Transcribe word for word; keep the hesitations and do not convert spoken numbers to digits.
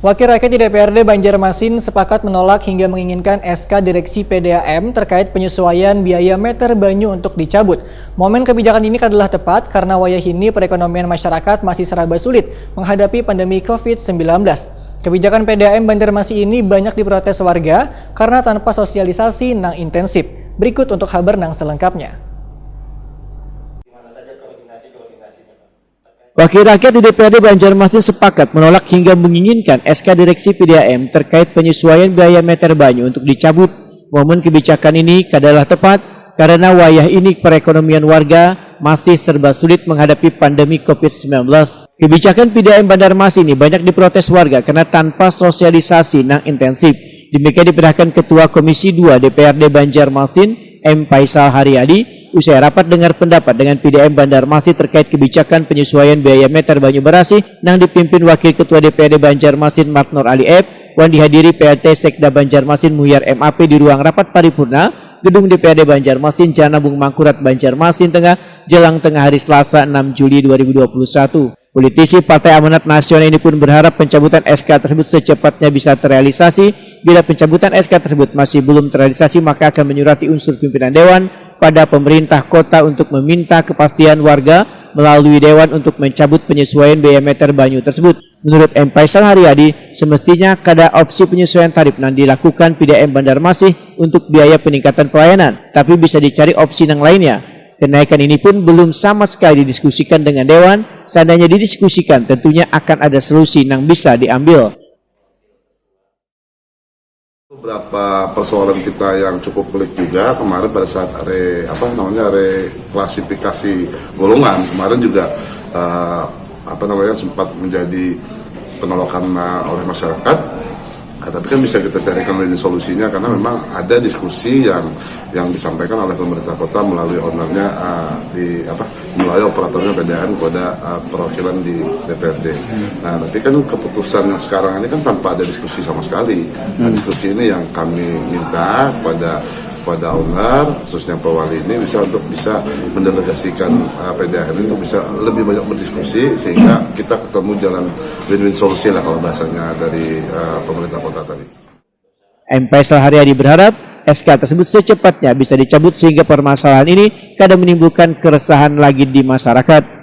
Wakil rakyat di D P R D Banjarmasin sepakat menolak hingga menginginkan S K Direksi P D A M terkait penyesuaian biaya meter banyu untuk dicabut. Momen kebijakan ini adalah tepat karena wayah ini perekonomian masyarakat masih seraba sulit menghadapi pandemi covid sembilan belas. Kebijakan P D A M Banjarmasin ini banyak diprotes warga karena tanpa sosialisasi nang intensif. Berikut untuk habar nang selengkapnya. Wakil rakyat di D P R D Banjarmasin sepakat menolak hingga menginginkan S K Direksi P D A M terkait penyesuaian biaya meter banyu untuk dicabut. Momen kebijakan ini kadalah tepat karena wayah ini perekonomian warga masih serba sulit menghadapi pandemi covid sembilan belas. Kebijakan P D A M Banjarmasin ini banyak diprotes warga karena tanpa sosialisasi nang intensif. Demikian dipindahkan Ketua Komisi dua D P R D Banjarmasin, M Faisal Haryadi, usai rapat dengar pendapat dengan P D M Banjarmasin terkait kebijakan penyesuaian biaya meter banyu barasih nang dipimpin Wakil Ketua D P R D Banjarmasin Matnor Ali Ep wan dihadiri P L T Sekda Banjarmasin Muhyar M A P di ruang rapat paripurna, Gedung D P R D Banjarmasin, Jalan Ampung Mangkurat, Banjarmasin Tengah, jelang tengah hari Selasa enam Juli dua ribu dua puluh satu. Politisi Partai Amanat Nasional ini pun berharap pencabutan S K tersebut secepatnya bisa terrealisasi. Bila pencabutan S K tersebut masih belum terrealisasi, maka akan menyurati unsur pimpinan Dewan pada pemerintah kota untuk meminta kepastian warga melalui Dewan untuk mencabut penyesuaian biaya meter banyu tersebut. Menurut M Faisal Haryadi, semestinya kada opsi penyesuaian tarif nang dilakukan P D M Banjarmasin untuk biaya peningkatan pelayanan, tapi bisa dicari opsi nang lainnya. Kenaikan ini pun belum sama sekali didiskusikan dengan Dewan. Seandainya didiskusikan, tentunya akan ada solusi nang bisa diambil. Beberapa persoalan kita yang cukup pelik juga kemarin pada saat re apa namanya reklasifikasi golongan kemarin juga uh, apa namanya sempat menjadi penolakan uh, oleh masyarakat. Nah, tapi kan bisa kita carikan ini solusinya karena memang ada diskusi yang yang disampaikan oleh pemerintah kota melalui ownernya uh, di apa melalui operatornya P D A M kepada uh, perwakilan di D P R D. Nah, tapi kan keputusan yang sekarang ini kan tanpa ada diskusi sama sekali. Nah, diskusi ini yang kami minta kepada kepada owner khususnya Pak Wali ini bisa untuk bisa mendelegasikan uh, P D A M untuk bisa lebih banyak berdiskusi sehingga kita ketemu jalan win-win solusi lah kalau bahasanya dari uh, pemerintah kota tadi. M Faisal Haryadi berharap S K tersebut secepatnya bisa dicabut sehingga permasalahan ini kada menimbulkan keresahan lagi di masyarakat.